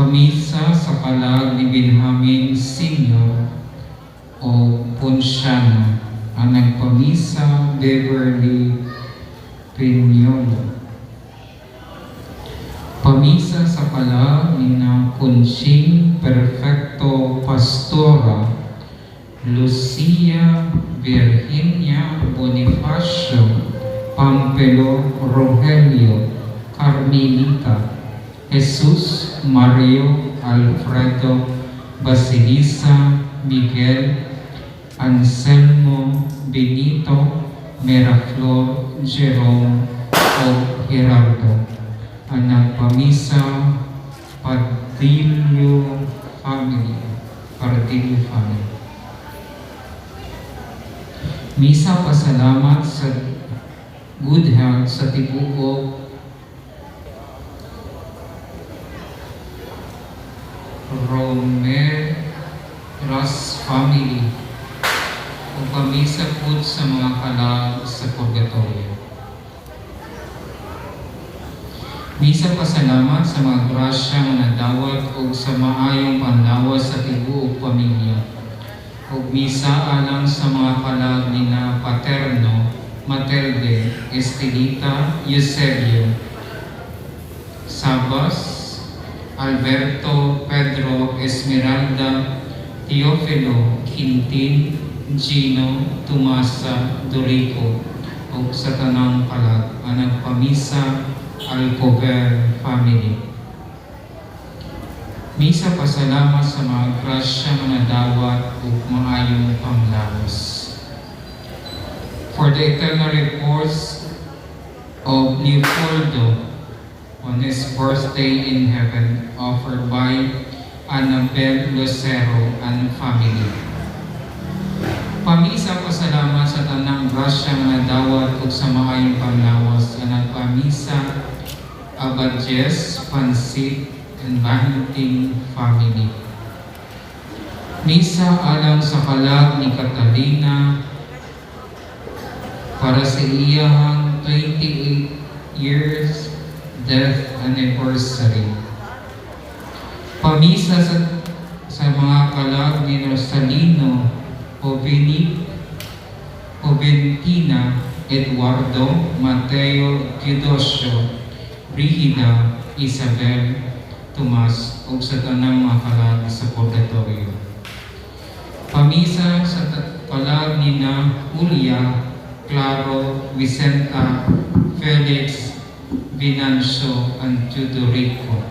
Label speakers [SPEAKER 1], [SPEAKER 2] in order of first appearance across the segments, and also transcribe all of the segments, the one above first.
[SPEAKER 1] Pamisa sa kalag ni Benjamin Sr. o Ponciano. Ang nagpamisa, Beverly Piñolo. Pamisa sa kalag ni na Conching Perfecto Pastora, Lucia Virginia Bonifacio, Pampelo Rogelio, Carmelita, Jesus Mario Alfredo, Basilisa, Miguel, Anselmo, Benito, Miraflor, Jerome, o Gerardo. Ang nagpamisa, Padillo family. Pardillo family. Misa pasalamat sa good health sa tibuok Romeras family ug pamisa pud sa mga kalag sa purgatorio. Misa pasalamat sa mga grasya nga nadawat ug sa maayong panlawas sa tibuok pamilya. Ug misa alang sa mga kalag ni na Paterno, Matilde, Estelita, Eusebio, Sabas, Alberto, Pedro, Esmeralda, Teofilo, Quintin, Gino, Tomasa, Dorico, ug sa tanang kalag ang nagpamisa, Alcover family. Misa pasalamat sa mga grasya nga nadawat ug maayong panglawas. For the eternal repose of Leopoldo on his birthday in heaven, offered by Annabel Lucero and family. Pamisa pasalamat sa tanang grasya nga nadawat ug sa maayong panglawas, ang nagpamisa, Abadjes, Pansit, and Bahinting family. Misa alang sa kalag ni Catalina para sa iyahang 28 years death anniversary. Pamisa sa mga kalag ni Rosalino Joventina, Eduardo, Mateo, Teodosio, Brigida, Isabel, Tomas, ug sa tanang mga kalag sa purgatorio. Pamisa sa kalag ni na Julia, Claro, Vicenta, Felix, Venancio, and Teodorico.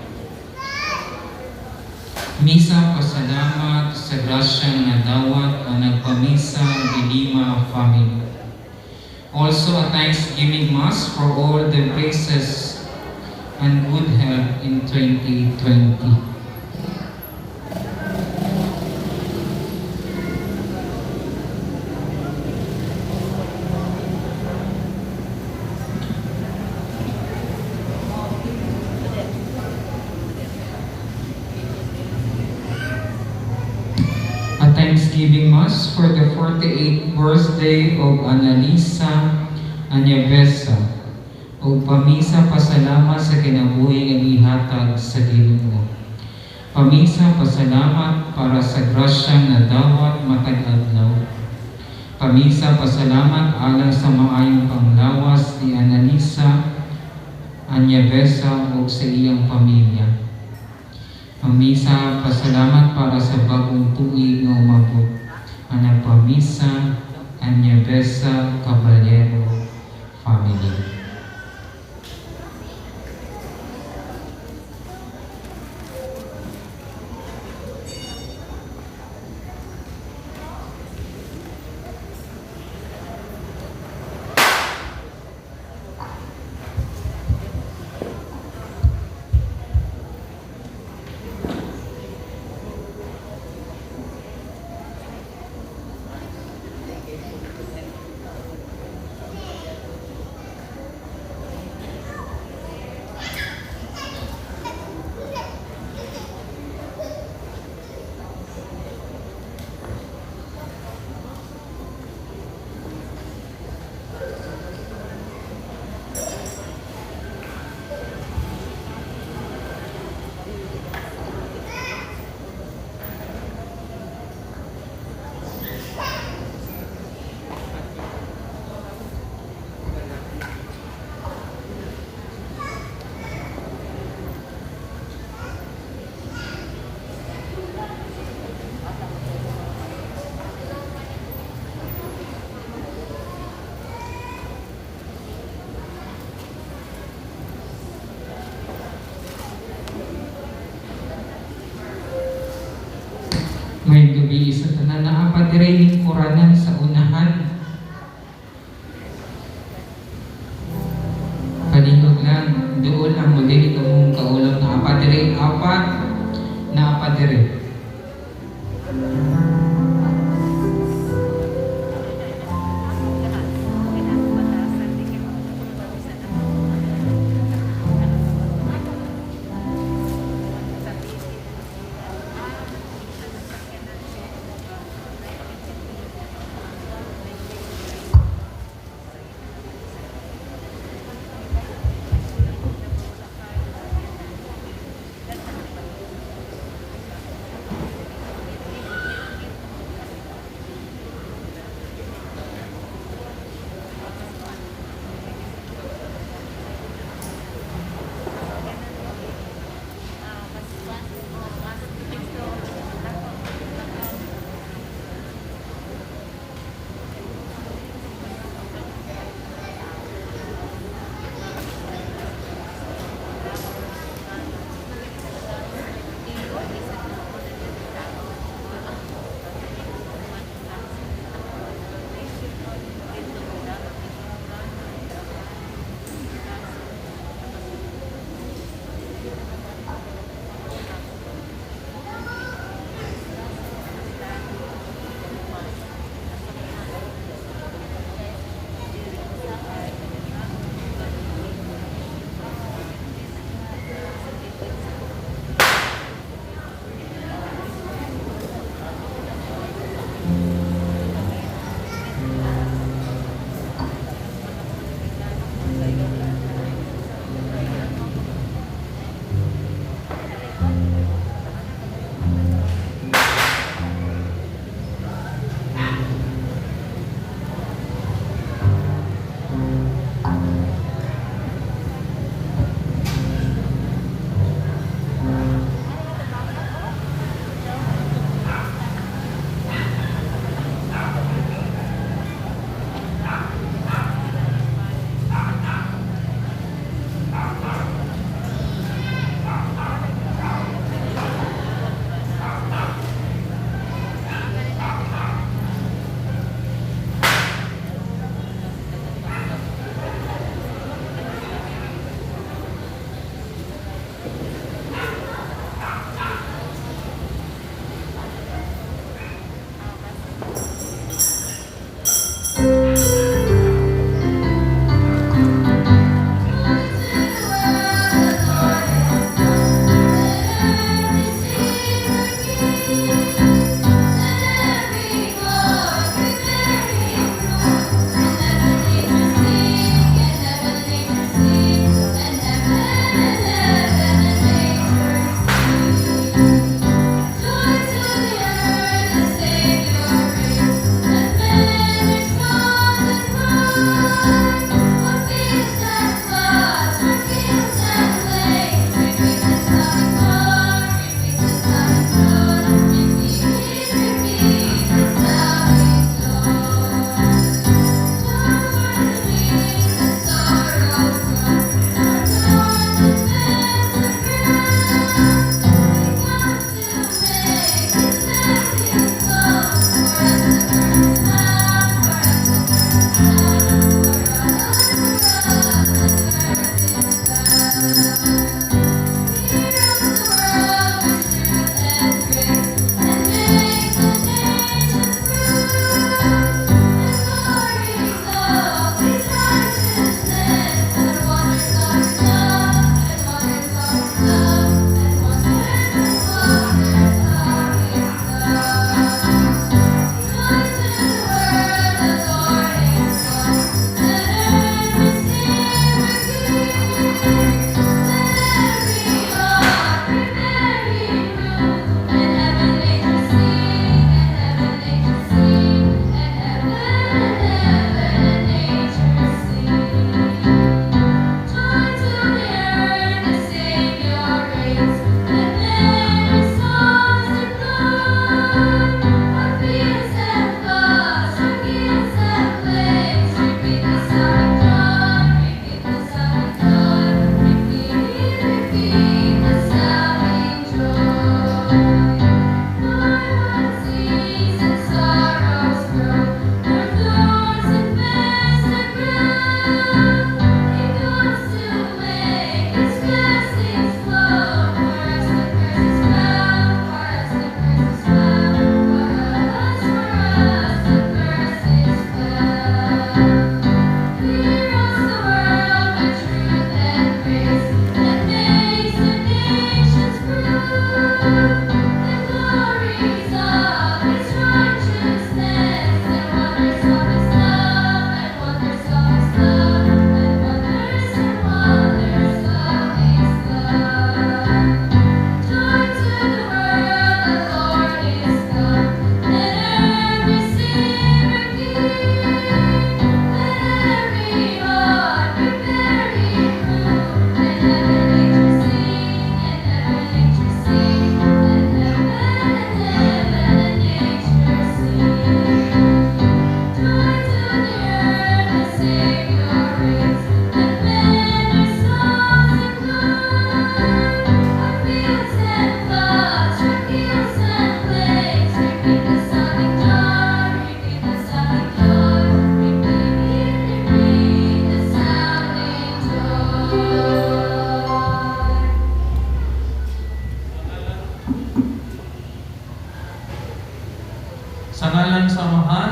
[SPEAKER 1] Misa pasalamat sa grasya nga nadawat, ang nagpamisa, Dilima family. Also a Thanksgiving Mass for all the graces and good health in 2020. A Thanksgiving Mass for the 48th birthday of Annalisa Anyabesa o pamisa pasalamat sa kinabuhi nga gihatag sa Ginoo. Pamisa pasalamat para sa grasyang nadawat matag adlaw. Pamisa pasalamat alang sa maayong panglawas ni Annalisa Anyabesa ug sa iyang pamilya. Pamisa pasalamat para sa bagong tuig nga umabot. Ang nagpamisa, Anyabesa Caballero family. May gabi sa tanan, naa pa diri lingkuranan sa unahan. Palihog lang, doon lang mo, dili ka mong kaulam. Naa pa diri, apat, naa pa diri.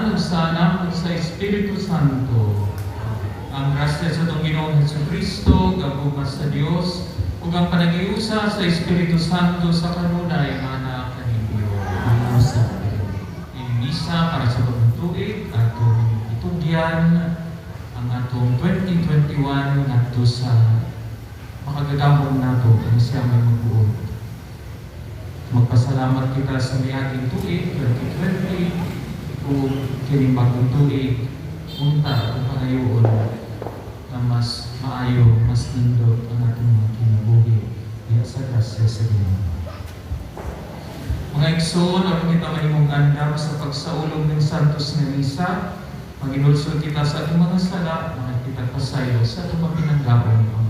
[SPEAKER 1] Amahan, ug sa Anak, ug sa Espiritu Santo. Ang grasya sa atong Ginoong Hesus Kristo, ang gugma sa Dios, ug ang panaghiusa sa Espiritu Santo sa kanunay maanaa kaninyo. Ining misa para sa bagong tuig, atong itugyan ang atong 2021 ngadto sa makagagahom nato ang siya may magbuot. Magpasalamat kita sa miaging tuig 2020 ug kining bagong tuig unta atong pangayoon na mas maayo, mas nindot ang atong mga kinabuhi diha sa grasya sa Ginoo. Mga igsoon, aron kita mahimong andam sa pagsaulog ng Santos nga Misa, maginulsol kita sa atong mga sala, kita pasaylo sa atong mapinanggaong Panginoon.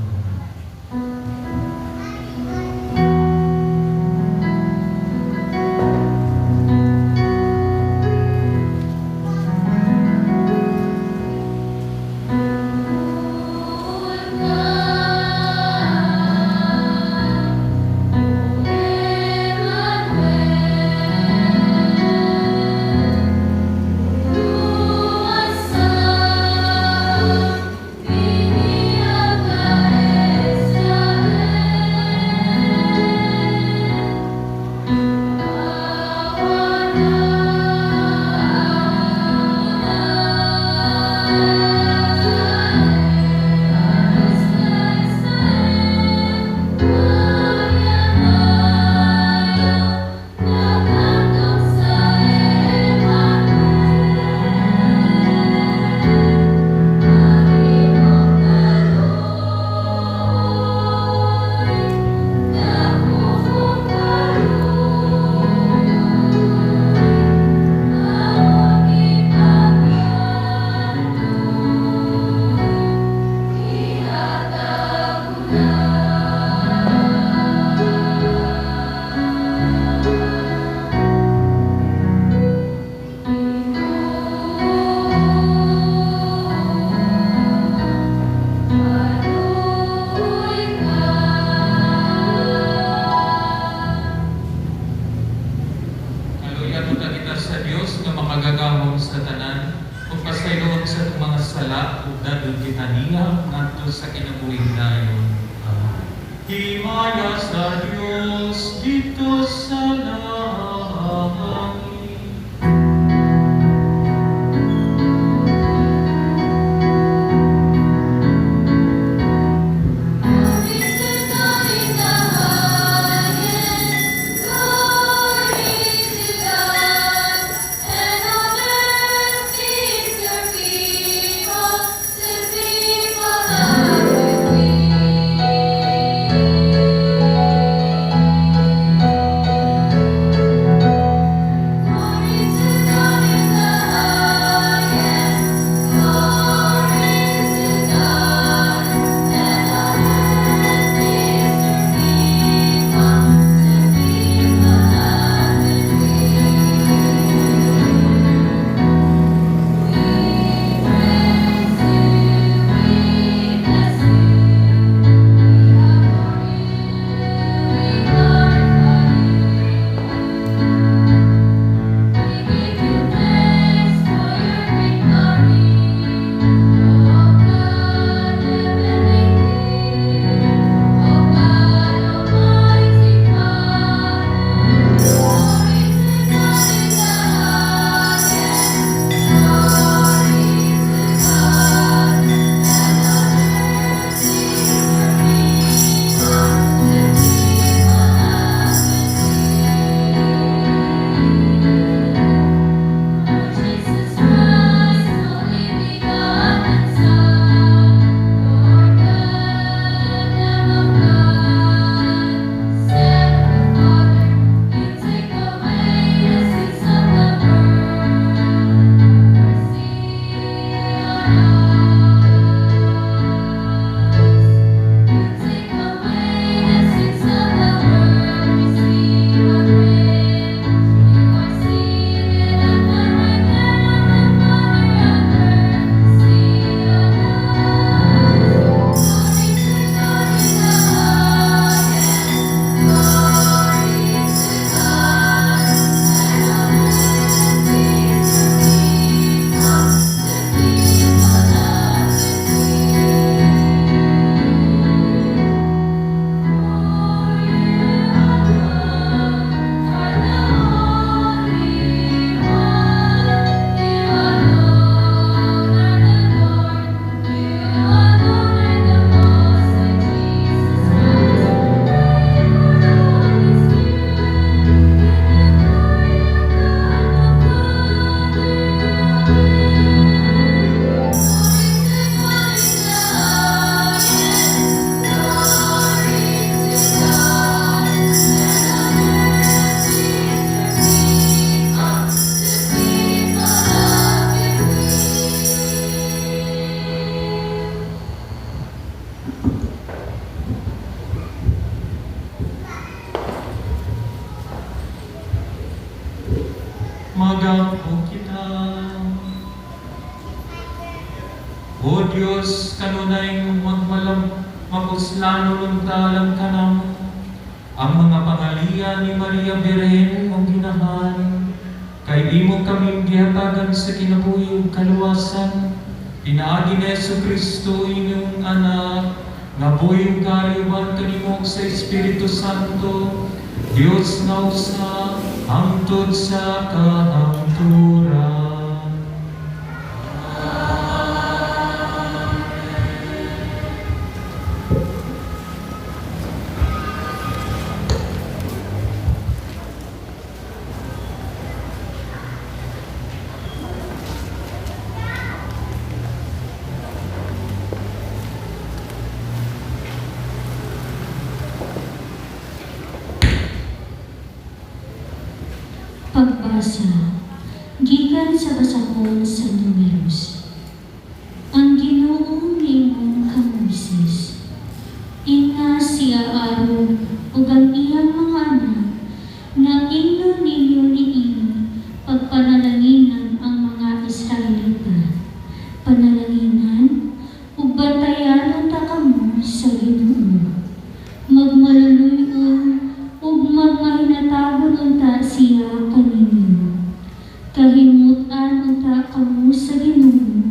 [SPEAKER 1] Kaluya punta kita sa Dios nga makagagahom sa tanan ug pasayloon sa atong mga sala ug dadon kita niya ngadto sa kinabuhing dayon. Amen. Himaya sa Dios didto sa langit.
[SPEAKER 2] Peace to God in the highest, glory to God, and on earth peace to people of good will.
[SPEAKER 3] Magampo kita. O Diyos, kanunay magmalam mapuslanon unta lang kanamo ang mga pangaliya ni Maria Birhen ug Ginahan, kay imo kaming gihatagan sa kinabuhi ug kaluwasan pinaagi ni Hesus Kristo, inyong anak, nga buhi ug hari uban kanimo sa Espiritu Santo, Dios nga usa, hangtod sa kahangturan.
[SPEAKER 2] Pagbasa gikan sa basahon sa Numeros. Ang Ginoo miingon kang Moises, "Ingna si Aaron ug ang iyang mga anak nga ingnon ninyo niini pagpanalanginan ang mga Israelita. Panalanginan ug bantayan unta kamo sa Ginoo. Magmaluluy-on ug magmahinatagon unta siya kaninyo. Kahimut-an unta kamo sa Ginoo.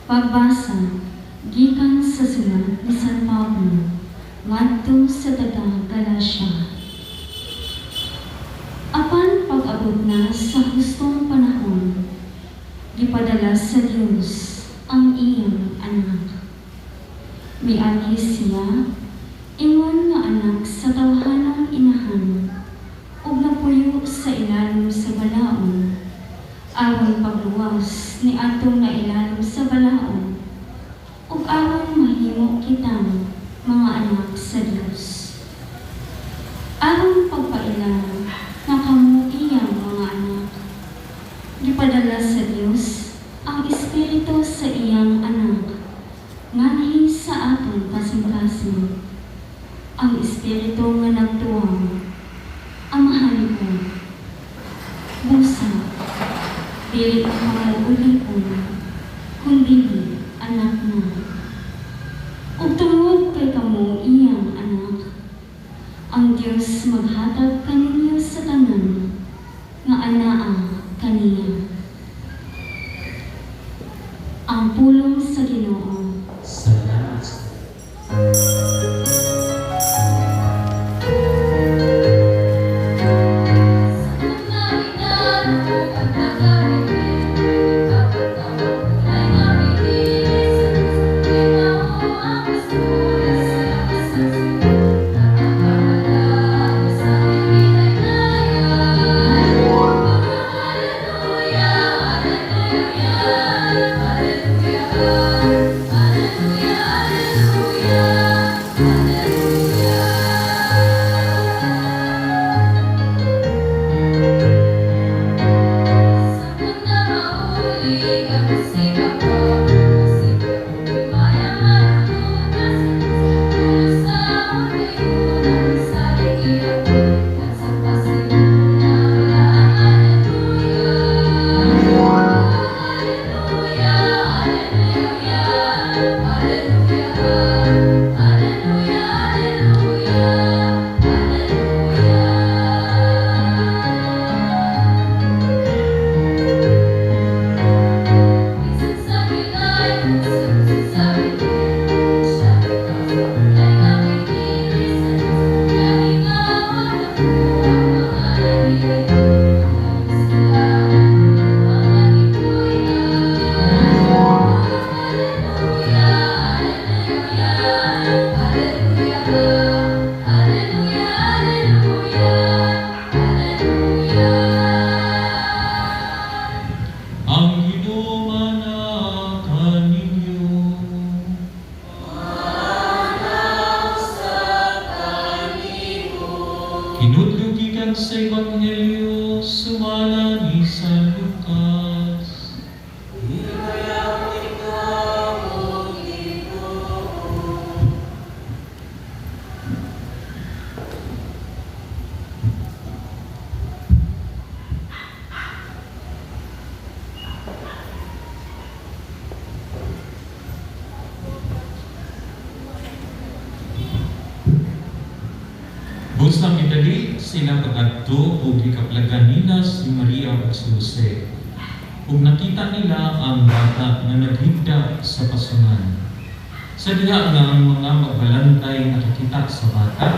[SPEAKER 2] Pagbasa gikan sa sulat ni San Pablo ngadto sa taga Galacia. Apan pag-abot na sa hustong panahon, gipadala sa Dios ang iyang anak. Mianhi siya ingon nga anak sa tawhanang inahan ug napuyo sa ilalom sa balaod aron pagluwas ni atong nailalom sa balaod ug aron mahimo kitang mga anak sa Dios. Aron pagpaila nga kamo iyang mga anak, gipadala sa Dios ang Espiritu sa iyang anak nganhi sa aton kasing-kasing. Ang Espiritu nga nagtuwang, "Amahan ko." Busa, dili na kamo ulipon, kundi anak na. Ug tungod kay kamo iyang anak, ang Dios maghatag kaninyo sa tanan nga anaa kaniya. Ang pulong sa Ginoo.
[SPEAKER 3] Salamat sa Ang Ginoo maanaa kaninyo. Kinudlo gikan sa Ebanghelyo sumala ni San Lucas.
[SPEAKER 1] Higayang ikaw, O Ginoo.
[SPEAKER 3] Busa midali sila pag-adto ug gikaplagan nila si Maria ug si Jose. Ug nakita nila ang bata nga naghigda sa pasungan. Sa diha nga ang mga magbalantay nakakita sa bata,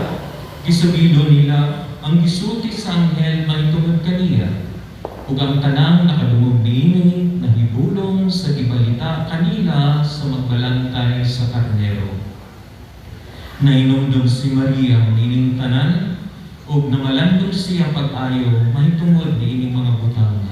[SPEAKER 3] gisugilo nila ang gisulti sa anghel mahitungod kaniya. Ug ang tanang nakadungog niini nahibulong sa gibalita kanila sa magbalantay sa karnero. Nahinumdum si Maria niining tanan ug namalandong siya pag-ayo mahitungod niining mga butang.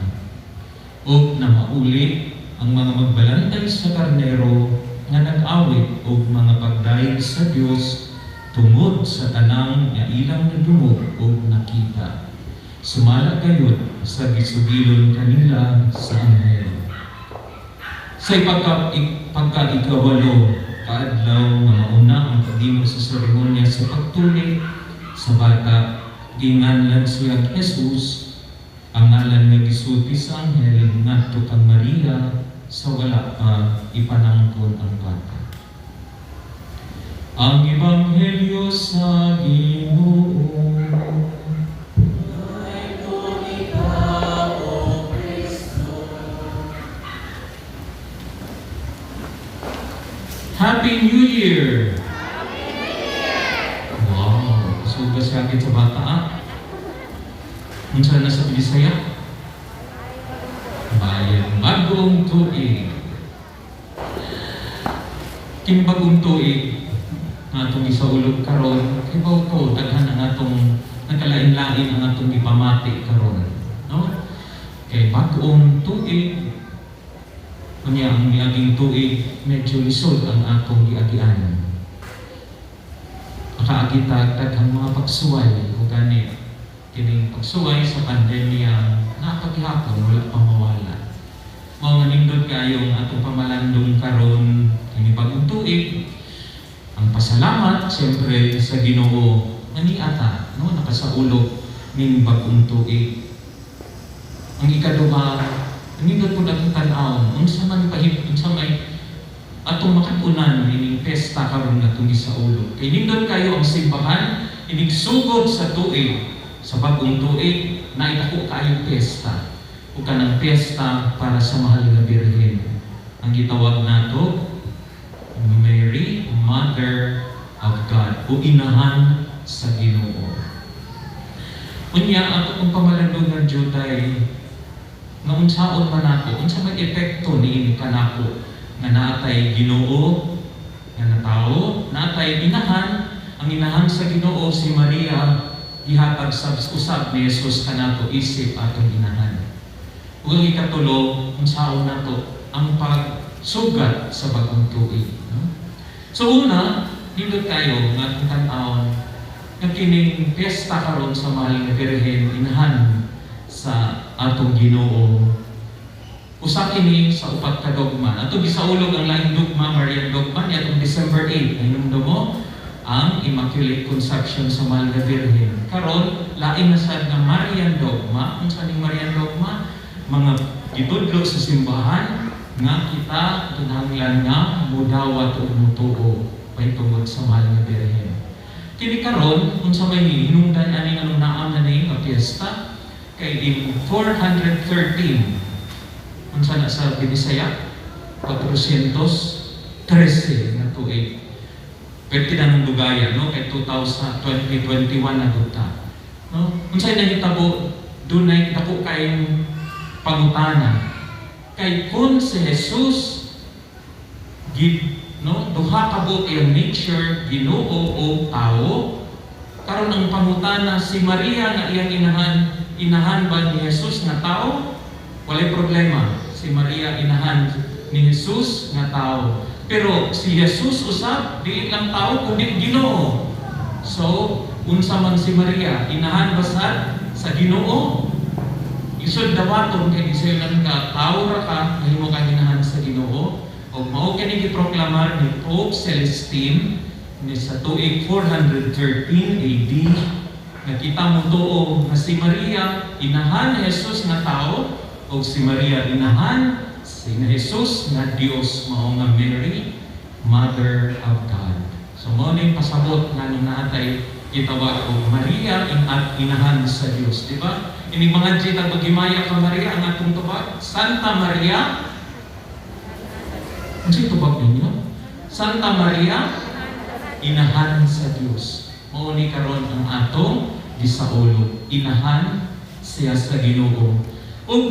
[SPEAKER 3] Ug namauli ang mga magbalantay sa karnero nga nag-awit og mga pagdayeg sa Dios tungod sa tanang nga ilang nadungog ug nakita, sumala gayud sa gisugilon kanila sa anghel. Sa pagka-ikawalo kaadlaw nga mauna ang paghimo sa seremonya sa pagtuli sa bata, ginganlan siya Jesus, ang ngalan nga gisulti sa anghel ngadto kang Maria sa wala pa ipanangkon ang bata. Ang Ebanghelyo sa Ginoo.
[SPEAKER 1] Dayegon ikaw, O Kristo.
[SPEAKER 3] Happy New Year! Wow, sugas sakit sa bata ah. Unsa na sa Bisaya? Maayong bagong tuig. Kini bagong tuig nga atong gisaulog karon, kibaw ko daghan ang atong nagkalain-lain ang atong gipamati karon, no? Kay bagong tuig, unya ang miaging tuig medyo lisod ang atong giagian. Nakaagi ta daghang mga pagsuway, ug gani kining pagsuway sa pandemya naa pa gihapon, wala pa mawala. Mao nga nindot kayo ang atong pamalandong karon kini bagong tuig, ang pasalamat siyempre sa Ginoo nga niata, no, nakasaulog ning bagong tuig. Ang ikaduha, nindot pud atong tan-awon unsa man pahit, unsa may atong makatunan ining pesta karon nga atong gisaulog. Kay nindot kayo ang simbahan inigsugod sa tuig, sa bagong tuig, na dako kaayong pesta ug kanang pesta para sa Mahal nga Birhen ang gitawag nato Mary, Mother of God, o Inahan sa Ginoo. Unya ato kung pamalandungan jutay nga unsaon man nato, unsa may epekto niini kanako nga naatay Ginoo nga natawo, naatay inahan, ang inahan sa Ginoo si Maria, gihatag sa usab ni Jesus kanato isip atong inahan. Ug ang ikatulo, unsaon nato ang pagsugat sa bagong tuig, no? So una, nindot kayo nga atong tan-awon nga kining piyesta karon sa Mahal nga Birhen, Inahan sa atong Ginoo. Usa kini sa upat ka dogma. Ato gisaulog ang laing dogma, Marian dogma, niadtong December 8. Nahinumdum mo ang Immaculate Conception sa Mahal nga Birhen. Karon, lain na sad nga Marian dogma. Unsa ning Marian dogma? Mga gitudlo sa simbahan nga kita kinahanglan nga mudawat ug mutuo tungod sa Mahal nga Birhen. Kini karon, unsa may hinungdan ani, anong naam na ni nga piyesta? Kay in 413, unsa na sa Binisaya? 413 nga tuig. Pwede na nung dugaya, no? Kay 2000, 2021 na duta. No? Unsay nahitabo, dunay dako kayong pangutana. Kay kung si Jesus gid, no, duha ka buok iyang nature, Ginoo o tao, karon ang pangutana, si Maria nga iyang inahan, inahan ba ni Jesus nga tao? Walay problema. Si Maria inahan ni Jesus nga tao. Pero si Jesus usab dili lang tao kundi Ginoo. So, unsa man si Maria, inahan ba sa Ginoo? Isod dawaton kay gisayonan ka, tao ra ka, nahimo kang inahan sa Ginoo. Og mao kini giproklamar ni Pope Celestine ni sa tuig 413 AD nga kita motuo nga si Maria inahan ni Jesus nga tao o si Maria inahan si Jesus nga Dios, mao nga Mary, Mother of God. So mao ning pasabot nga nung naatay gitawag og Maria in at inahan sa Dios, di ba? Ini mga jita paghimaya ka Maria, ang atong tubag, Santa Maria. Unsay tubag ninyo? Santa Maria, Inahan sa Dios. Mao ni karon ang atong gisaulog. Inahan siya sa Ginoo. Ug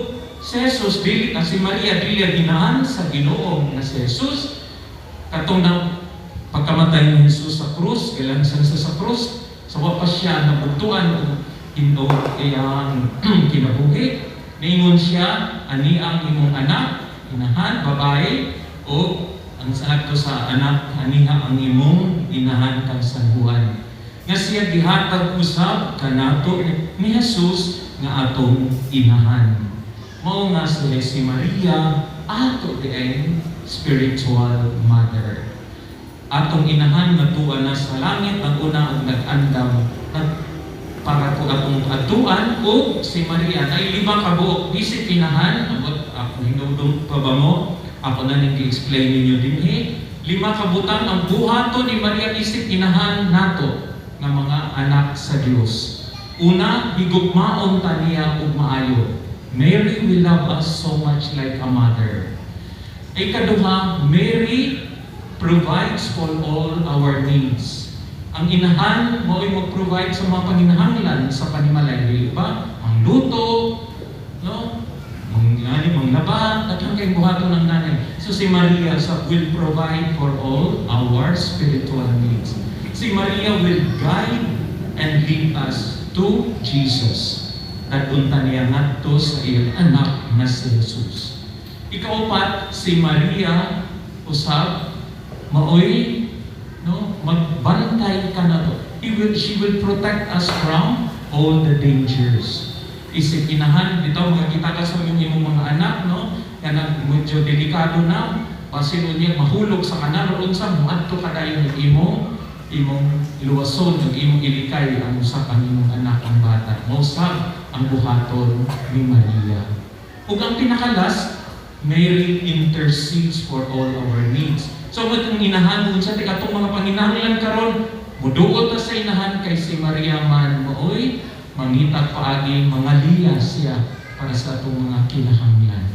[SPEAKER 3] si Jesus dili na, si Maria dili ang inahan sa Ginoo nga si Jesus. Katong na pagkamatay ni Jesus sa krus, gilansan siya sa krus, sa wa pa siya nabugtuan og indo iyang kinabuhi. Niingon siya, "Ani ang imong anak, inahan, babae," o ang sa ko sa anak, "Aniha ang imong inahan kang San Juan." Nga siya gihatag usab kanato ni Jesus nga atong inahan. Mao nga sila si Maria ato diay spiritual mother. Atong inahan nga tuwa na sa langit, ang una og nag-andam nag para po atong atuan. O si Maria ay lima ka buok bisik inahan. Abot ako, hinumdum pa ba mo? Ako na ning gi-explain ninyo dinhi. Lima ka butang ang buhaton ni Maria isip inahan nato nga mga anak sa Dios. Una, higugmaon ta niya ug maayo. Mary will love us so much like a mother. Ikaduha, Mary provides for all our needs. Ang inahan mao'y mag-provide sa mga panginahanglan sa panimalay, dili ba? Ang luto, no? Mang manglaba, daghan kay buhaton ng nanay. So si Maria sa will provide for all our spiritual needs. Si Maria will guide and lead us to Jesus. Dad-on ta niya ngadto sa iyang anak nga si Jesus. Ikaupat, si Maria usab maoy, no, magbantay kanato. He will she will protect us from all the dangers. Isip inahan bitaw, makakita ka sa inyong imong mga anak, no, nga nag medyo delikado na, basin unya mahulog sa kanal o unsa, moadto ka dayon ug imong luwason ug imong ilikay ang usa ang imong anak, ang bata. Mao sab ang buhaton ni Maria. Ug ang pinaka-last, Mary intercedes for all our needs. So mo ang inahan, unsa ti atong mga panginahanglan karon, muduol ta sa inahan kay si Maria man maoy mangitag paagi, mangaliya siya para sa atong mga kinahanglan.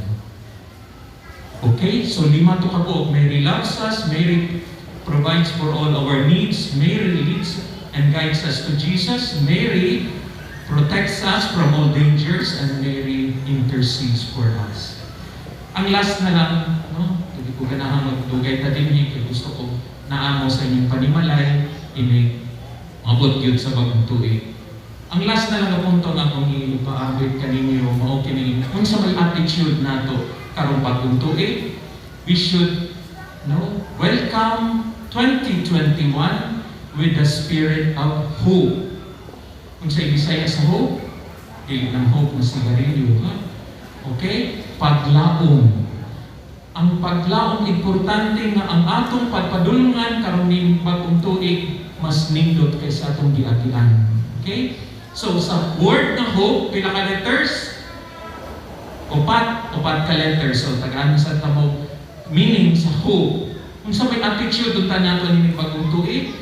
[SPEAKER 3] Okay, so lima to kabuok. Mary loves us, Mary provides for all our needs, Mary leads and guides us to Jesus, Mary protects us from all dangers, and Mary intercedes for us. Ang last na lang, no? Hindi ko ganahan magdugay ta dinhi kay gusto ko naa mo sa inyong panimalay inig mabot gyud sa bagong tuig. Ang last na lang na punto nga akong ipaabot kaninyo mao kini: unsa may attitude nato karong bagong tuig? We should, no, welcome 2021 with the spirit of hope. Unsa Bisaya sa hope? Dili ng hope na sigarilyo, ha? Okay? Paglaom. Ang paglaom, importante nga ang atong pagpadulungan karon ning bagong tuig mas nindot kaysa atong giagian. Okay? So sa word na hope, pila ka letters? Upat, upat ka letters. So tagaan sa tamo meaning sa hope. Unsa may attitude unta nato ning bagong tuig?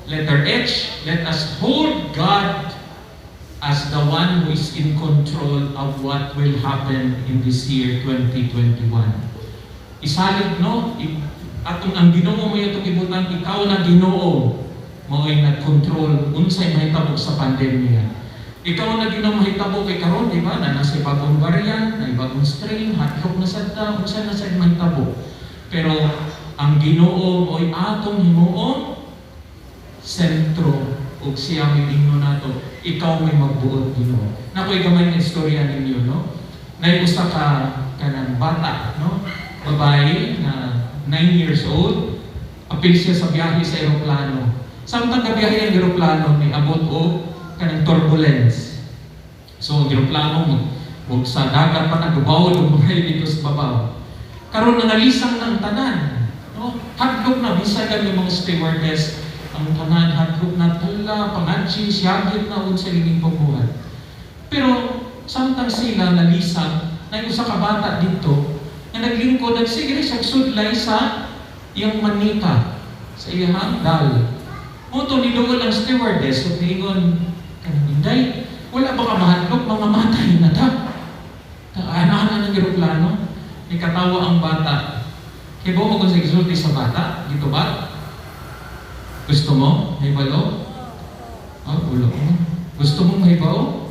[SPEAKER 3] Letter H, let us hold God as the one who is in control of what will happen in this year 2021. Isalig, no, atong ang Ginoo mo atong ibutang, ikaw na Ginoo mao'y nag-control unsay mahitabo sa pandemya. Ikaw na Ginoo mahitabo kay karon, di ba, na nasa bagong variant, na bagong strain, hadlok na sad ta, unsa na sad mahitabo. Pero ang Ginoo mo'y atong himuong sentro ug siya may ingno nato, ikaw may magbuot, Ginoo. Nakoy gamay nga istorya ninyo, no? Nay usa ka kanang bata, no, babae na 9 years old, apil siya sa biyahe sa eroplano. Samtang kabiyahe ang eroplano, ni abot og kanang turbulence. So ang eroplano mo ug sa dagat pa nagbaw ug mga dito sa babaw. Karon nangalisang ng tanan, no? Hadlok na bisag ang mga stewardess, ang tanan hadlok na, tala pangadji siyagit na unsa ining pagbuhat. Pero samtang sila nalisang, na usa ka bata dito nga naglingkod, nagsige siya sudlay sa iyang manika, sa iyang doll. Mao to niduol ang stewardess ug niingon kanang, "Inday, wala ba ka mahadlok? Mga matay na ta. Ana ng eroplano." Ni katawa ang bata. Kay mo kung sa gisulti sa bata, dito ba? Gusto mo? Mahibalo? Ah, wala mo. Gusto mo mahibaw?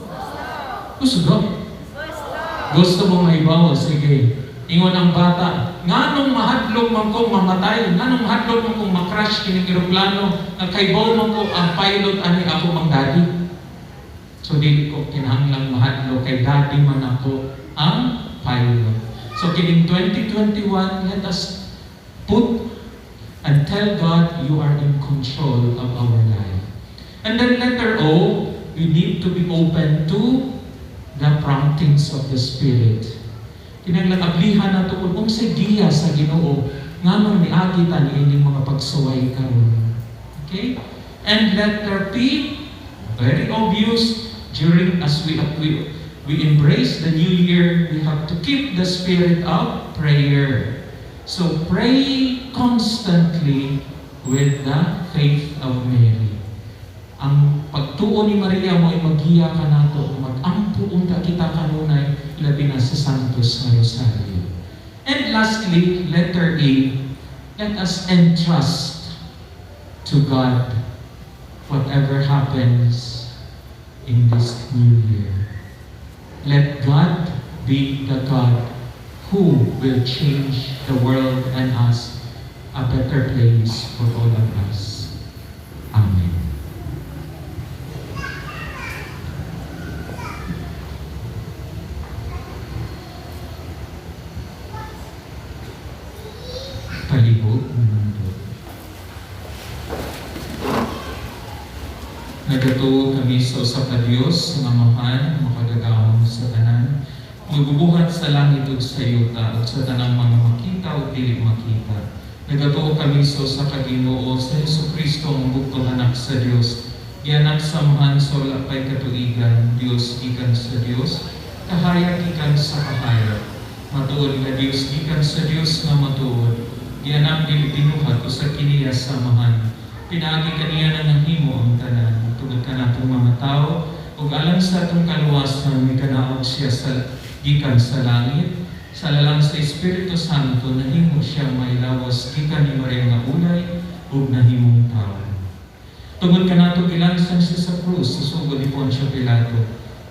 [SPEAKER 3] Gusto daw. Gusto mo mahibaw? Sige. Ingon ang bata, "Nganong mahadlok man kong mamatay? Nganong mahadlok man kong makrash kining eroplano? Nga kaybaw man ko ang pilot ani ako mang daddy. So dili ko kinahanglang mahadlok kay daddy man ako ang pilot." So kining 2021, let us put and tell God, "You are in control of our life." And then letter O, we need to be open to the promptings of the Spirit. Kinahanglan ablihan nato kung unsay giya sa Ginoo nganong niagi ta niining mga pagsuway karon. Okay? And letter P, very obvious, during as we embrace the new year, we have to keep the spirit of prayer. So pray constantly with the faith of Mary. Ang pagtuo ni Maria mo ay magiya kanato, mag-ampo unta kita kanunay, labi na sa Santos nga Rosario. And lastly, letter A, Let us entrust to God whatever happens in this new year. Let God be the God who will change the world and us a better place for all of us. Amen. Palibog manundog. Nagatuo kami sa usa ka Dios nga Amahan, makagagahom sa tanan, magbubuhat sa langit ug sa yuta ug sa tanang mga makita ug dili makita. Nagatuo kami sa usa ka Ginoo, sa Hesukristo, ang bugtong Anak sa Dios, gianak sa Amahan sa wala pay katuigan, Dios gikan sa Dios, kahayag gikan sa kahayag, matuod nga Dios gikan sa Dios nga matuod, gianak, dili binuhat, usa kiniya sa Amahan. Pinaagi kaniya na nahimo ang tanan. Tungod kanatong mga tao ug alang sa atong kaluwasan, mikanaog siya sa gikan sa langit. Sa lalang sa Espiritu Santo, nahimo siya may lawas gikan ni Maria nga ulay ug nahimong tao. Tungod kanato, gilansang siya sa krus sa sugod ni Poncio Pilato.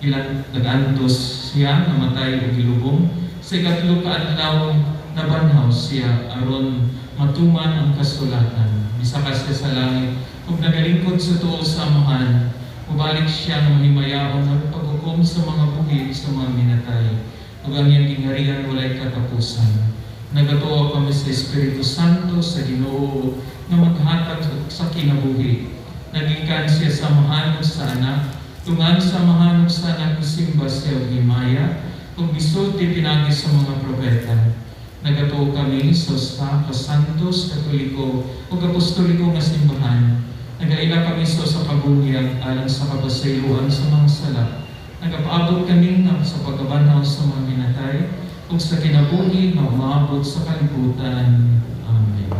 [SPEAKER 3] Ilan nag-antos siya, namatay ug gilubong. Sa ikatlo ka adlaw, nabanhaw siya aron matuman ang kasulatan. Misaka siya sa langit ug nagalingkod sa tuo sa Amahan. Mubalik siya nga mahimayaon ang paghukom sa mga buhi sa mga minatay, ug ang iyang gingharian walay katapusan. Nagatuo kami sa Espiritu Santo, sa Ginoo nga maghatag sa kinabuhi. Nagikan siya sa Amahan ug sa Anak. Tungan sa Amahan ug sa Anak, gisimba siya ug himaya ug gisulti pinaagi sa mga propeta. Nagatuo kami sa usa ka santos, katoliko ug apostoliko nga simbahan. Nagaila kami sa usa ka bunyag alang sa kapasayloan sa mga sala. Nagapaabot kami nga sa pagkabanhaw sa mga minatay ug sa kinabuhi nga umaabot sa kalibutan. Amen.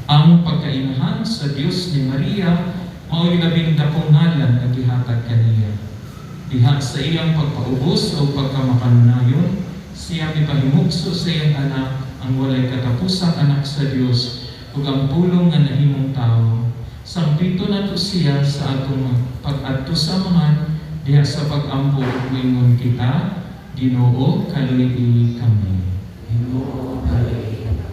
[SPEAKER 3] Ang pagkainahan sa Dios ni Maria mao'y labing dakong ngalan nga gihatag kaniya. Diha sa iyang pagpaubos o pagkamakanunayon, siya mipahimugso sa iyang Anak, ang walay katapusang Anak sa Dios ug ang Pulong nga nahimong tawo. Sampiton nato siya sa atong pag-adto sa Amahan diha sa pag-ampo ug moingon kita, Ginoo, kaluy-i kami.
[SPEAKER 4] Ginoo, kaluy-i kami.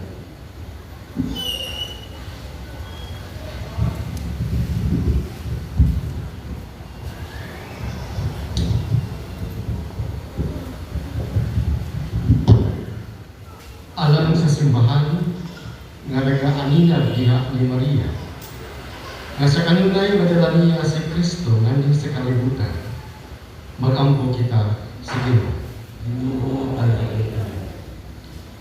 [SPEAKER 5] Alang sa simbahan nga nagaaninag diha ni Maria, nga sa kanunay madala niya si Kristo nganhi sa kalibutan, magampo kita sa Ginoo.
[SPEAKER 4] Ginoo, kaluy-i kami.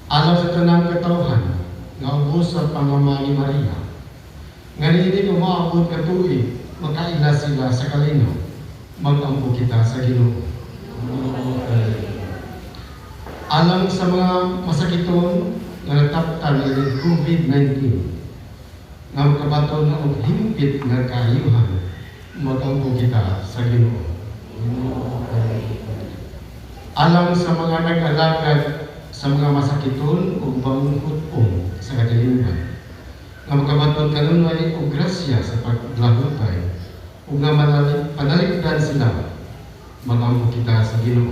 [SPEAKER 5] Alang sa tanang katawhan nga ubos sa pangama ni Maria, nga niini umaabot nga tuig makaila sila sa kalinaw, magampo kita sa Ginoo.
[SPEAKER 4] Ginoo, kaluy-i kami.
[SPEAKER 5] Alang sa mga masakiton nga nataptan ni COVID-19, nga makabaton na og himpit nga kaayuhan, magampo kita sa Ginoo.
[SPEAKER 4] Ginoo, kaluy-i kami.
[SPEAKER 5] Alang sa mga nag-alagad sa mga masakiton ug pamungkot-ong sa kadilingban, nga makabaton kanunay og grasya sa paglahutay ug nga panaligdan sila, magampo kita sa Ginoo.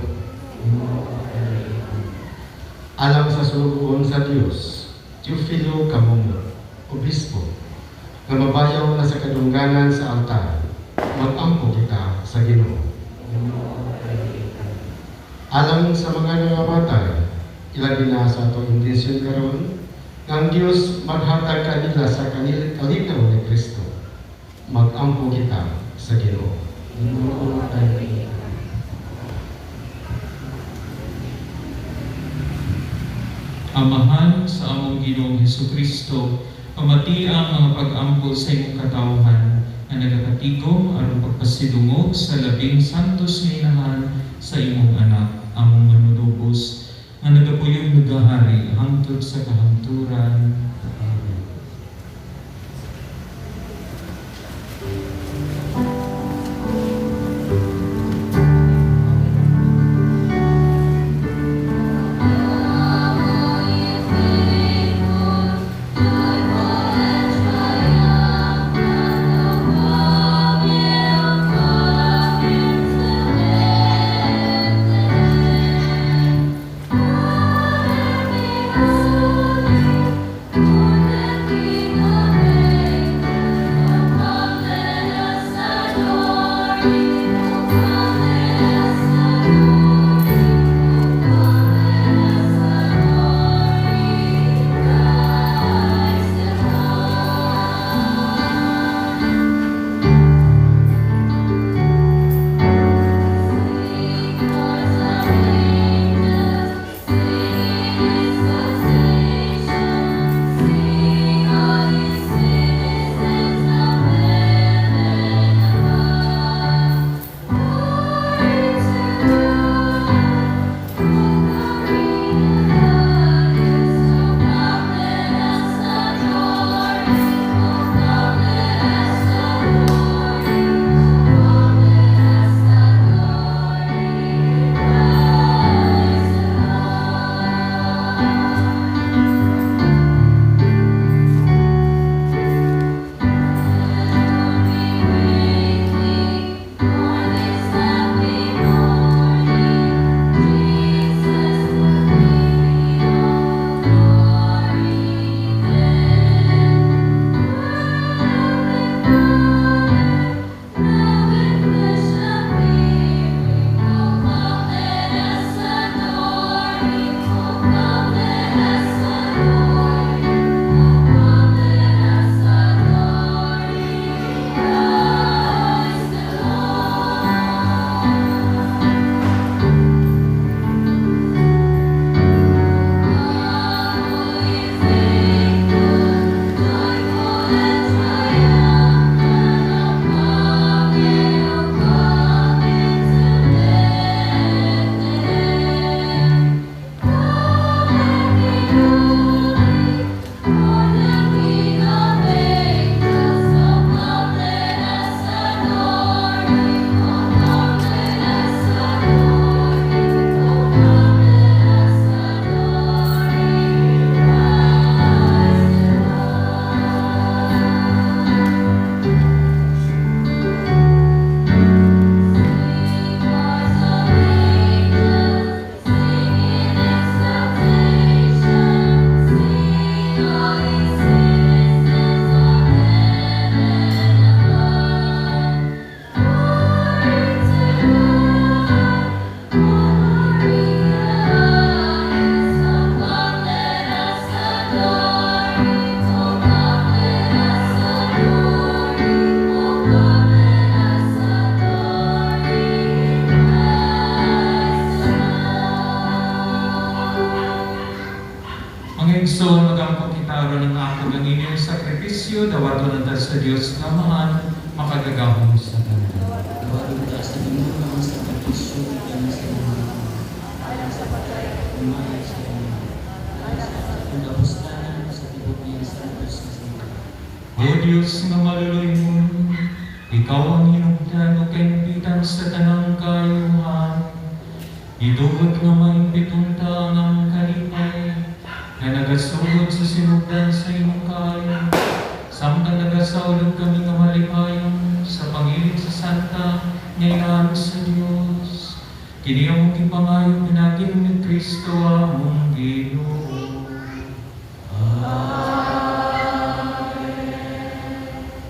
[SPEAKER 4] Ginoo, kaluy-i kami.
[SPEAKER 5] Alang sa sulugoon sa Dios, Teofilo Camongo, Obispo, nga mabayaw na sa kadungganan sa altar, magampo kita sa Ginoo.
[SPEAKER 4] Ginoo, kaluy-i kami.
[SPEAKER 5] Alang sa mga nangamatay, ilabi na sa atong intensyon karon, nga ang Dios maghatag kanila sa kalinaw ni Kristo, magampo kita sa Ginoo.
[SPEAKER 4] Ginoo, kaluy-i kami.
[SPEAKER 3] Amahan sa among Ginoong Hesukristo, pamati ang mga pag-ampo sa imong katawhan nga nagakatigom aron pagpasidungog sa labing santos nga inahan sa imong Anak, among Manunubos, nga nagapuyong nagahari hangtod sa kahangturan. Amen. Dawaton ta sa Dios nga Amahan, makagagahom sa tanan.
[SPEAKER 4] Dawaton ta sa Ginoo ang sakripisyo gikan sa mga alang sa pagpamaya sa imo. Alang sa pag-apostalan sa tibuok niyang santos nga simbahan.
[SPEAKER 3] O Diyos nga maluluyon, ikaw ang hinugdan o kaimbitan sa tanang kayuhan. Idugot nga maimbiton ta ang among kalipay, nga nagasugod sa sinugdan sa imong kaayo. Samtang nagasaulog kami nga malipayon sa pangilit sa Santa nga inahan sa Dios. Kini among gipangayo pinaagi ni Kristo among Ginoo.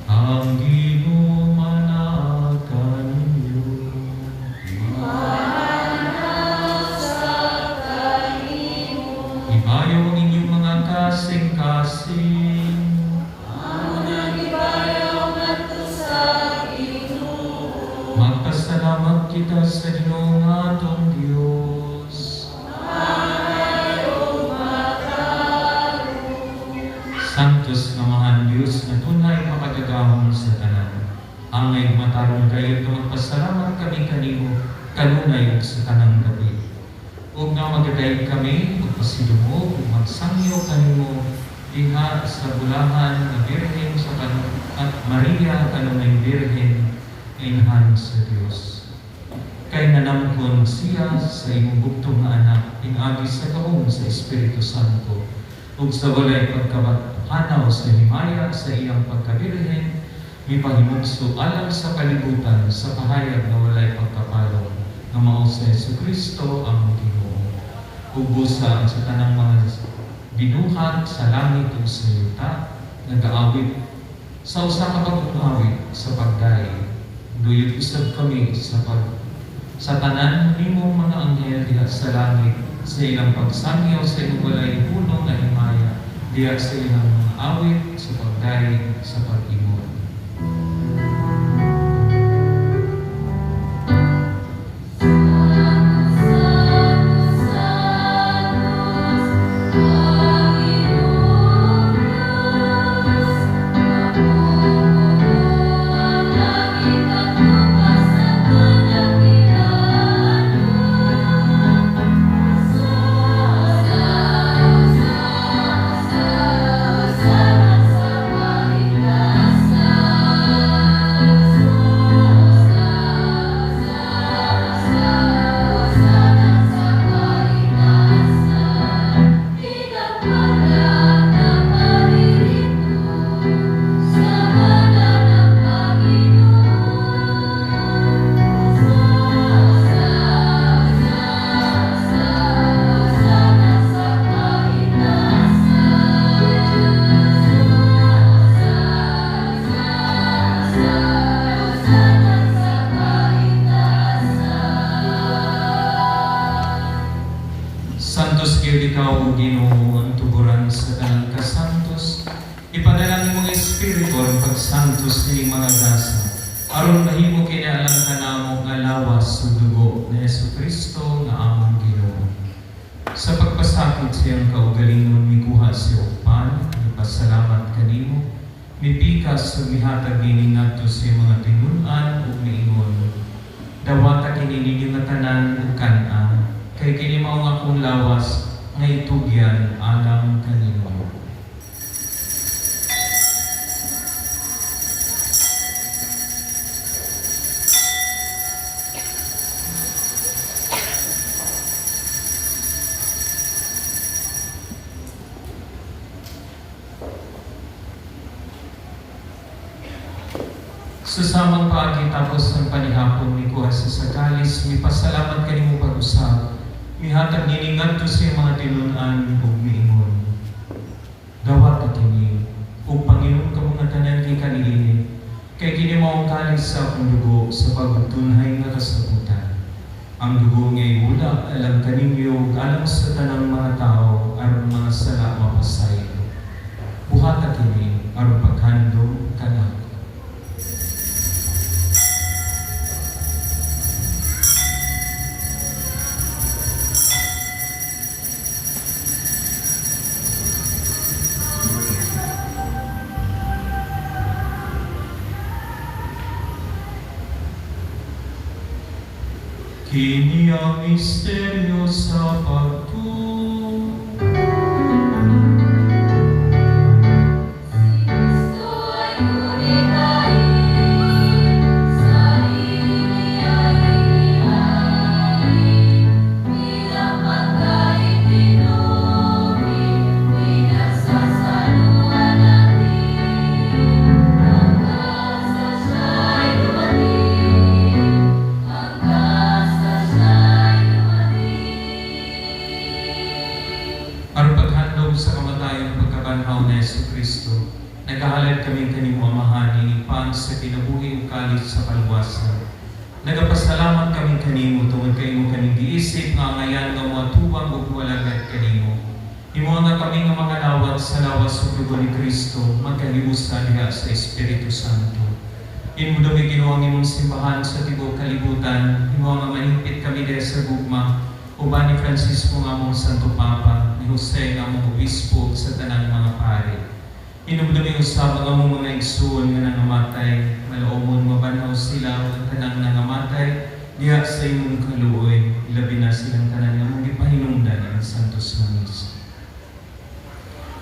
[SPEAKER 3] Ang Ginoo manaad kaninyo. Ibayaw ang inyong mga kasing-kasing. Magpasalamat kita sa Ginoo nga atong Dios. Santos nga mga Diyos na tunay makagagahom sa tanan. Angay matarong kayo nga magpasalamat kami kanimo kanunay ug sa tanang gabi. Ug nga magadayeg kami, magpasidungog ug magsangyo kanimo diha sa bulahan nga Birhen sa at Maria kanunay Birhen nga inahan sa Dios. Kay nanamkon siya sa imong bugtong nga anak pinaagi sa gahom sa Espiritu Santo ug sa walay pagkabathanaw sa himaya sa iyang pagkabirhen mipahimugso alang sa kalibutan sa pahayag nga walay pagkapalong nga mao sa Hesukristo ang Ginoo. Ug busa sa tanang mga binuhat sa langit ug sa yuta nagaawit sa usa ka bag-ong awit sa pagdayeg. Duyog usab kami sa tanan nimong mga anghel diha sa langit sa ilang pagsangyaw sa imong walay hunong nga himaya diha sa ilang mga awit sa pagdayeg sa pag-ingon. Santos gyud ikaw, O Ginoo, ang tuburan sa tanang kasantos. Ipadala nimong Espiritu ang pagsantos nining mga gasa aron mahimo kini alang kanamo nga lawas ug dugo ni Hesukristo nga among Ginoo. Sa pagpasakit sa iyang kaugalingon mikuha siya og pan, mipasalamat kanimo, mipikas ug mihatag niini ngadto sa iyang mga tinun-an ug miingon: "Dawata kini ninyo nga tanan ug kan-a, kay kini mao ang akong lawas nga itugyan alang kaninyo." Sa samang paagi tapos ng panihapon, mikuha siya sa kalis, mipasalamat kanimo pag-usab, mihatag niini ngadto sa iyang mga tinun-an ug miingon: "Dawata kini ug panginom kamo nga tanan gikan niini, kay kini mao ang kalis sa akong dugo sa pagtunhay nga kasabutan. Ang dugo nga iwula alang kaninyo ug alang sa tanang mga tawo aron mga sala mapasaylo. Buhata kini aron paghandom kanako." Kini ang misteryo sa pagtuo.
[SPEAKER 2] Si Kristo ay gunitain, sarili ay inihain, bilang pagkain tinubi, pinagsasaluhan natin. Hanggang sa siya'y dumating, hanggang sa siya'y dumating.
[SPEAKER 3] Aron paghandom sa kamatayon pagkabanhaw ni Hesus Kristo, nagahalad kami kanimo, Amahan, ipan sa kinabuhi ug kalit sa kaluwasan. Nagapasalamat kami kanimo tungod kay imo kaming giisip nga angayan nga moatubang ug moalagad kanimo. Himoa nga kami nga mga lawat sa lawas ug dugo ni Kristo magkahiusa diha sa Espiritu Santo. Hinumdumi, Ginoo, ang imong simbahan sa tibuok kalibutan. Himoa nga mahingpit kami diha sa gugma uban ni Francisco nga among Santo Papa, ni Jose nga among Obispo ug sa tanang mga pari. Hinumdumi usab ang among mga igsuon nga nangamatay, malaumon mabanhaw sila ug ang tanang nangamatay diha sa imong kaluoy, ilabi na silang tanan nga among gipahinungdan ang Santos nga Misa.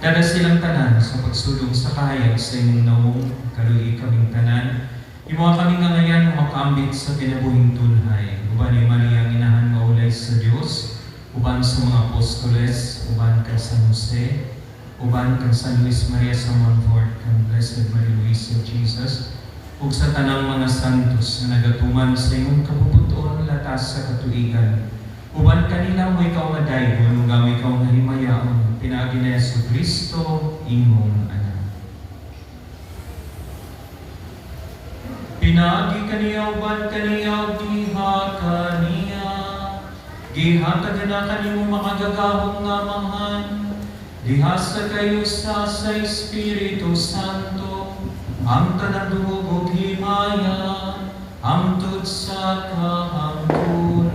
[SPEAKER 3] Dada silang tanan sa pagsulong sa kahayag sa imong nawong, kaluyi kaming tanan. Himoa kami nga angayan makaambit sa kinabuhing tunhay. Uban ni Maria ang inahan nga ulay sa Dios, uban sa mga apostoles, uban kang San Jose, uban kang San Luis Maria sa Montfort, kang Blessed Maria Luisa Jesus, ug sa tanang mga santos nga nagatuman sa imong kabubut-on latas sa katuigan. Uban kanila mo ikaw nga daygon, ug amo ikaw nga himayaon, pinaagi ni Hesus Kristo, imong anak. Pinaagi kaniya, uban kaniya, ug diha kaniya, gihatag na kanimo makagagahom nga Amahan, diha sa kahiusa sa Espiritu Santo, ang tanang dungog ug himaya, hangtod sa kahangturan.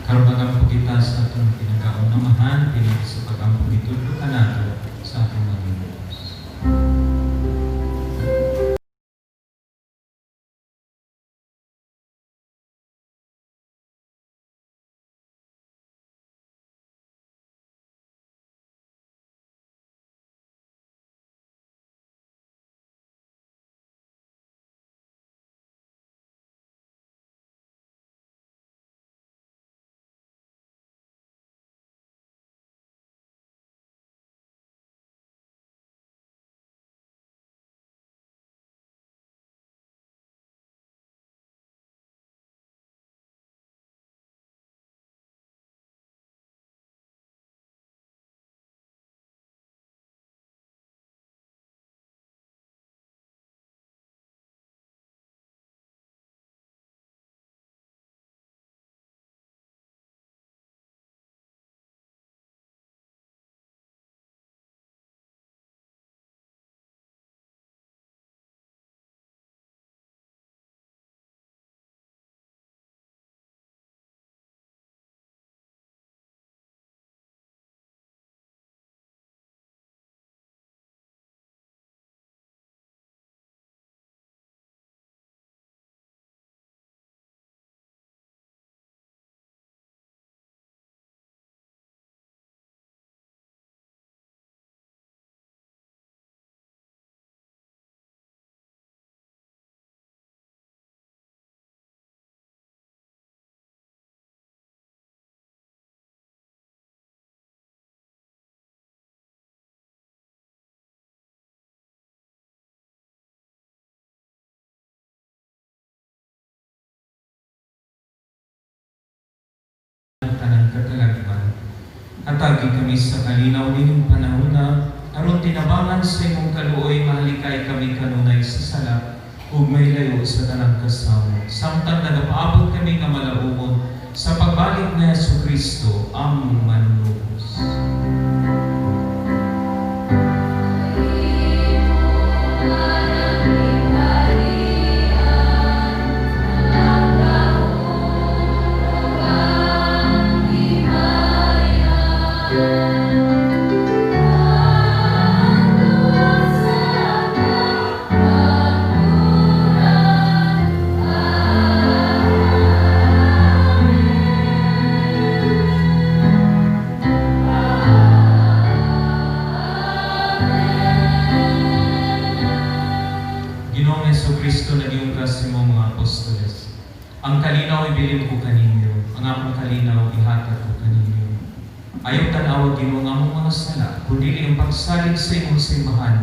[SPEAKER 3] Karon magampo kita sa atong pinakaunang Amahan, pinagi sa pag-ampo gitudlo kanato sa atong mga Diyos. Tanang katalagman. Hatagi kami sa kalinaw nining panahona, aron tinabangan sa imong kaluoy mahalikay kami kanunay sa sala ug may layo sa tanang kasawo. Samtang nagapaabot kami nga malaumon Sa pagbalik ni Hesus Kristo, among manunubos. Ginoong Hesus Kristo, naging ka sa imong mga apostoles. Ang kalinaw ibilin ko kaninyo, ang akong kalinaw ihatag ko kaninyo. Ayaw tan-awa, Ginoo, ang among mga sala, kundi ang pagsalig sa imong simbahan.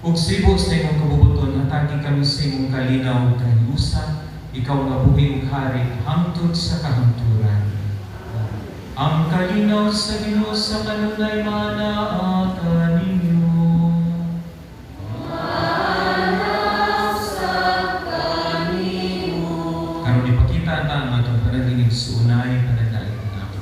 [SPEAKER 3] Ug sibo sa imong kabubuton, hatagi kami sa imong kalinaw ug kahiusa, ikaw nga buhi ug hari hangtod sa kahangturan. Ang kalinaw sa Ginoo sa kanunay manaa kaninyo. Karon ipakita ta ang atong panalingid sa unay pananait nga ako.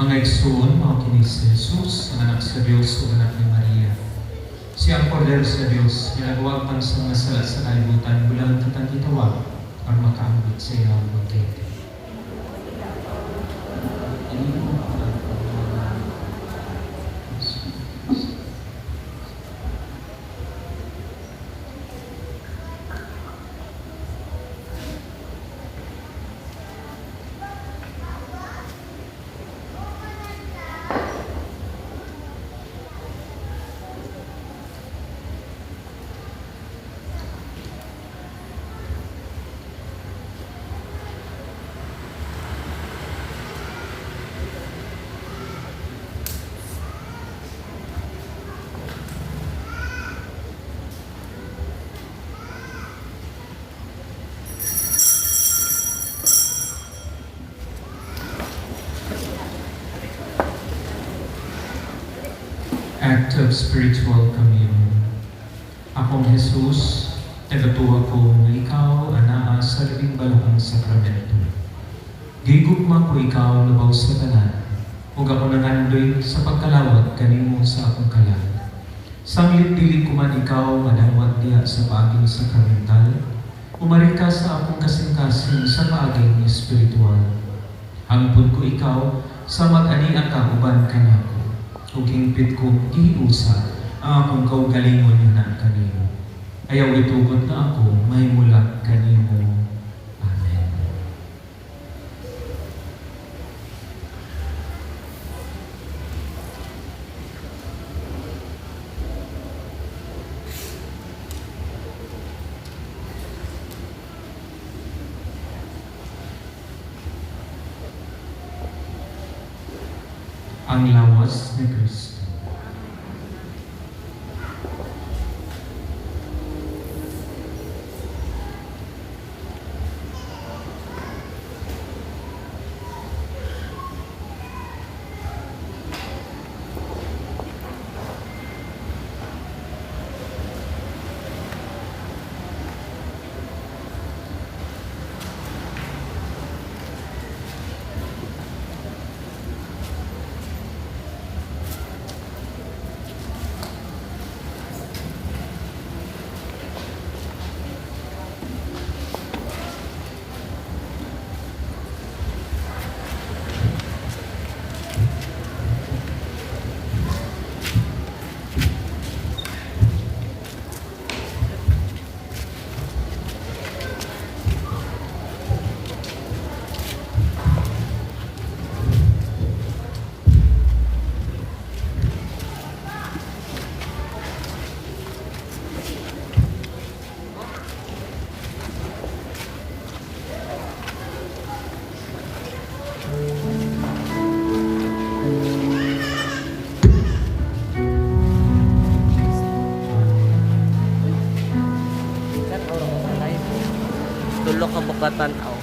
[SPEAKER 3] Mga igsoon, mao kini si Jesus, ang anak sa Dios ug anak ni Maria. Siya ang kordero sa Dios, nga nagwagtang sa mga sala sa kalibutan, bulangan kitang gitawag aron makaambit sa iyang pagkayti.
[SPEAKER 4] Kanimo ang pagmamahal.
[SPEAKER 3] Act of Spiritual Communion. Akong Jesus, nagatuwa ko nga ikaw anaa sa Labing Balaang Sakramento. Gigugma ko ikaw labaw sa tanan, ug ako nangandoy sa pagkalawag kanimo sa akong kalag. Sanglit dili ko man ikaw madawat diha sa paaging sakramental, umarik ka sa akong kasing-kasing sa paaging espiritual. Hangpon ko ikaw sa mag-ania ka uban kanako, ug hingpit ko gihiusa ang akong kaugalingon nga naa kanimo. Ayaw itugot na ako mahimulak kanimo. Amen. Ang lawas ni Kristo.
[SPEAKER 6] Tulo ka bukatan aw.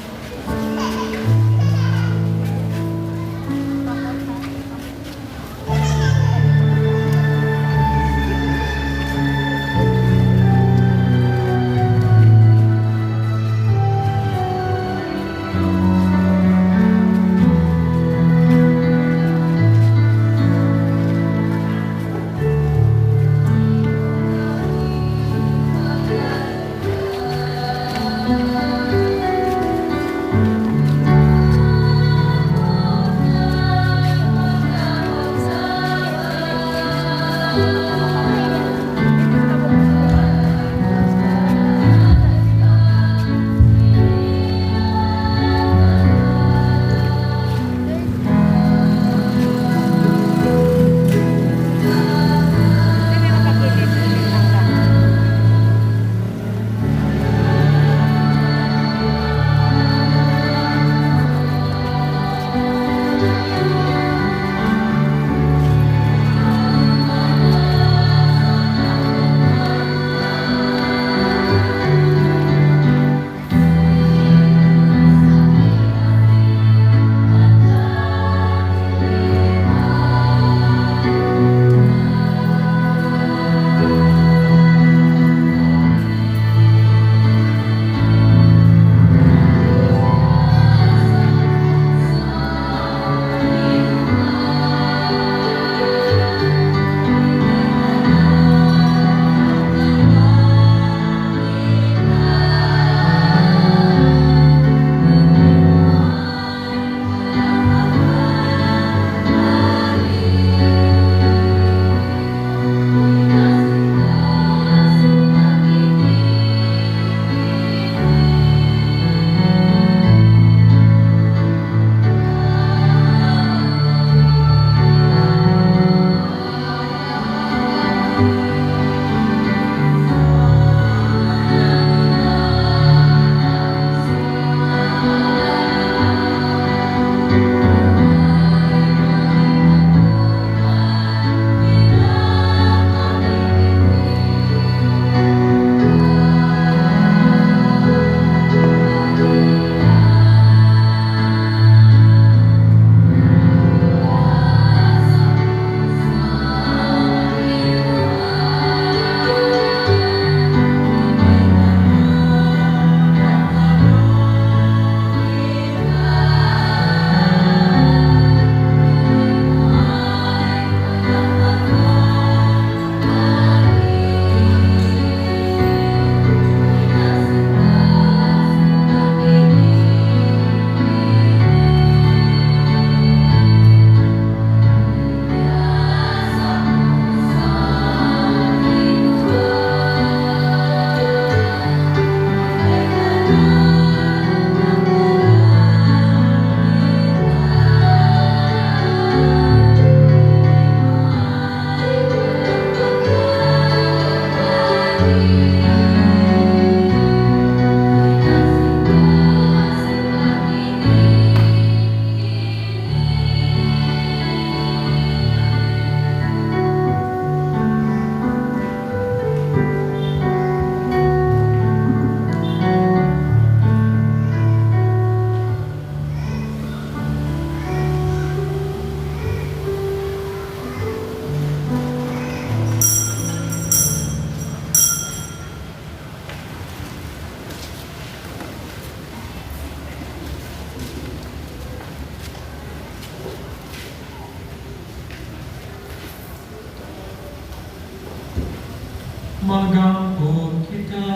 [SPEAKER 3] Magampo kita.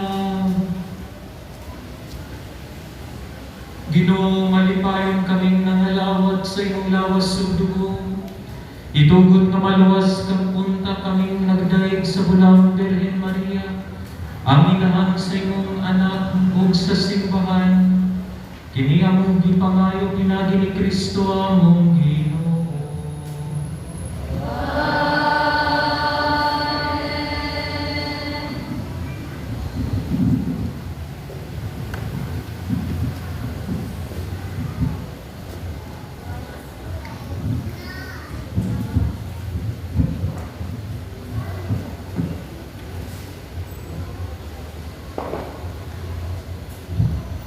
[SPEAKER 3] Ginoo, malipayon kaming nangalawat sa imong lawas ug dugo. Itugot nga maluwas kang unta kaming nagdayeg sa Bulaang Birhen Maria, ang inahan sa imong anak ug sa simbahan. Kini among gipangayo pinaagi ni Kristo among Ginoo.
[SPEAKER 2] Amen.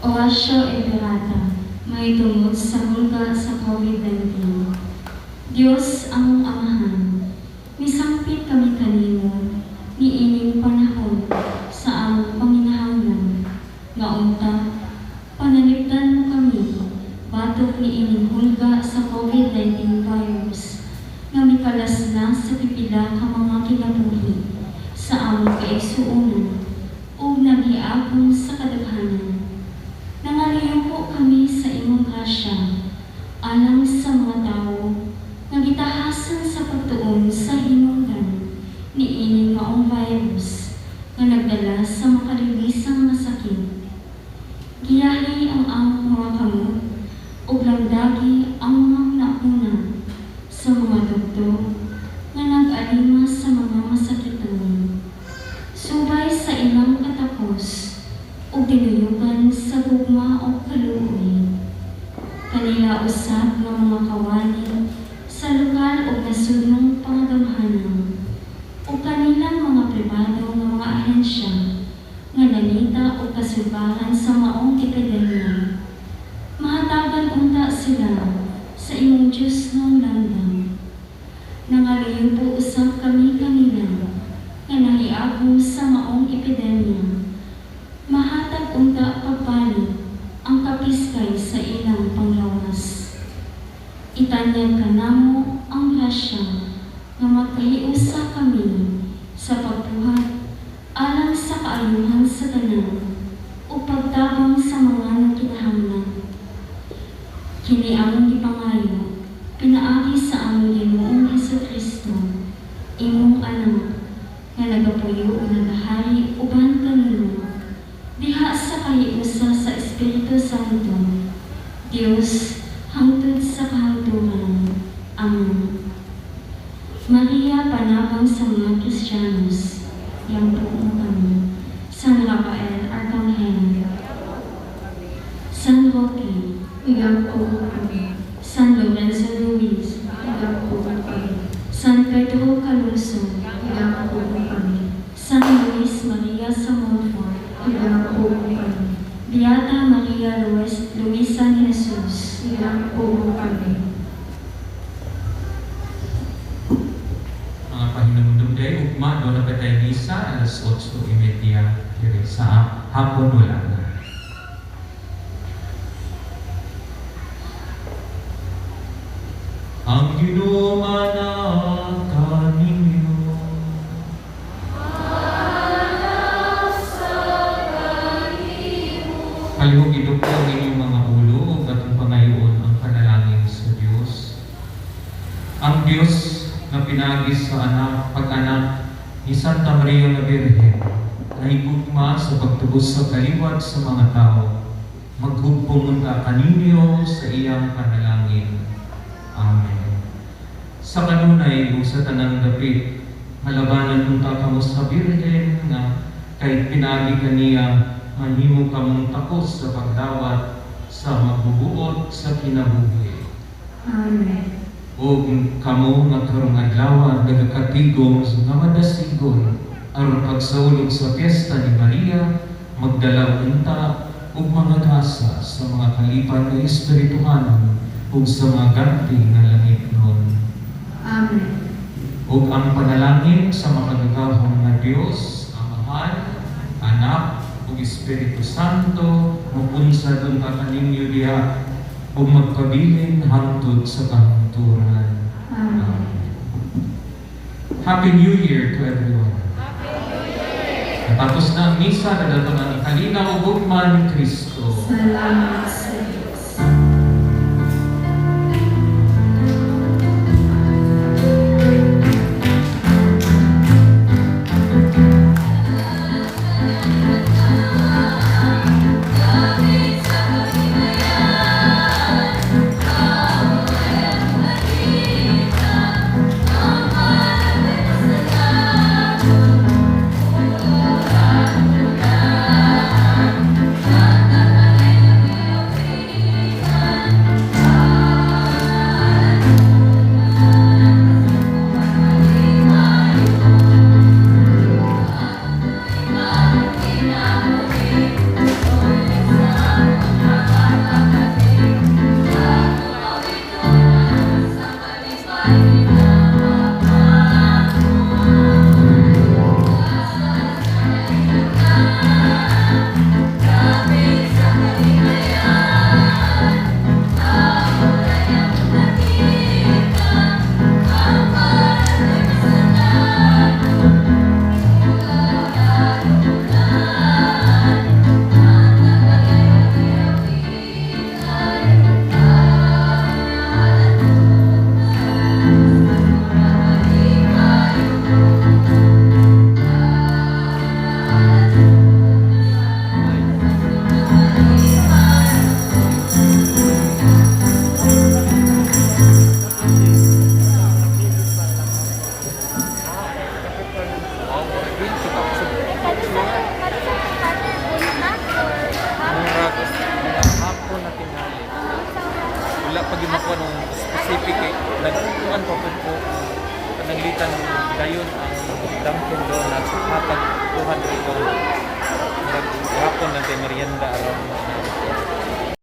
[SPEAKER 7] Oratio Imperata, mahitungod sa hulga sa COVID-19. Diyos among Amahan, misangpit kami kanimo niining panahon sa among panginahanglan, nga unta panalipdan mo kami batok niining hulga sa COVID-19 virus nga mikalas na sa pipila ka mga kinabuhi sa among kaigsuonan ug naghiagom sa kadaghanan. Nangaliyuko kami sa imong grasya alang sa mga tawo nga gitahasan sa pagtuon sa hinungdan niining maong virus nga nagdala sa makaliwisang nga sakit. Giyahi ang among mga kamot ug lamdagi ang mga hunahuna sa mga doktor nga nag-alima sa mga masakiton. Subay sa ilang katakos ug dinuyugan sa gugma ug kaluoy. Kanila usab nga mga kawani sa lokal ug nasudnong pangagamhanan ug kanilang mga pribado nga mga ahensya nga nangita og kasulbaran sa maong epidemya. Mahatagan unta sila sa imong Diyosnong landam. Nangaliyupo usab kami kanila nga nahiagom sa maong epidemya. Mahatag unta pagbalik ang kapiskay sa ilang panglawas. Itanyag kanamo ang grasya nga magkahiusa kami sa pagbuhat alang sa kaayuhan sa tanan ug pagtabang sa mga nagkinahanglan. Kini among gipangayo pinaagi sa among Ginoong Hesukristo, imong Anak, nga nagapuyo ug nagahari uban kanimo diha sa kahiusa sa Espiritu Santo, Dios, hangtod sa kahangturan. Amen. Maria, panabang sa mga Kristiyanos, iampo mo kami. San Rafael Arkanghel, San Roque,
[SPEAKER 2] Iampo mo kami.
[SPEAKER 7] San Lorenzo Ruiz,
[SPEAKER 2] Iampo mo kami.
[SPEAKER 7] San Pedro Calungsod,
[SPEAKER 2] Iampo mo kami.
[SPEAKER 7] San Luis Maria sa Montfort,
[SPEAKER 2] Iampo mo kami.
[SPEAKER 7] Beata Maria Luisa ni Jesus,
[SPEAKER 2] Iampo mo kami.
[SPEAKER 3] Mga pahinumdum day, ugma, duna pa tay misa, alas 8:30 diri sa hapon, wala na. Ang Ginoo manaa kaninyo.
[SPEAKER 2] Alang sa kanimo.
[SPEAKER 3] Palihog idugtong ang inyong mga ulo ug atong pangayoon ang panalangin sa Dios. Ang Dios nga pinaagi sa anak, pag-anak ni Santa Maria nga Birhen, nahigugma sa pagtubos sa kaliwat sa mga tao, maghugpong unta kaninyo sa iyang panalangin. Amen. Sa kanunay ug sa tanang dapit, malabanan unta kamo sa Birhen nga kay pinaagi kaniya mahimo kamong takos sa pagdawat sa magbubuot sa kinabuhi.
[SPEAKER 2] Amen.
[SPEAKER 3] Ug kamo nga karong adlaw nagakatigom nga madasigon aron pagsaulog sa piyesta ni Maria, magdala unta og mga gasa sa mga kalipan nga espirituhanon ug sa mga ganti nga langitnon.
[SPEAKER 2] Amen.
[SPEAKER 3] Ug ang panalangin sa makagagahom nga Dios, Amahan, Anak, ug Espiritu Santo, mupunsad unta kaninyo diha ug magpabilin hangtod sa kahangturan.
[SPEAKER 2] Amen.
[SPEAKER 3] Happy New Year to everyone.
[SPEAKER 2] Happy New Year!
[SPEAKER 3] Natapos na ang misa, kadato ang kalinaw ug gugma ni Kristo.
[SPEAKER 2] Salamat sa Diyos.
[SPEAKER 6] Hapon na tingali. Wala pa gyud makuha nung specific kay nagkuan pa pud ko pananglitan dayon ang Dunkin Donuts hatag 200 dollars. Murag hapon lang kay merienda around mga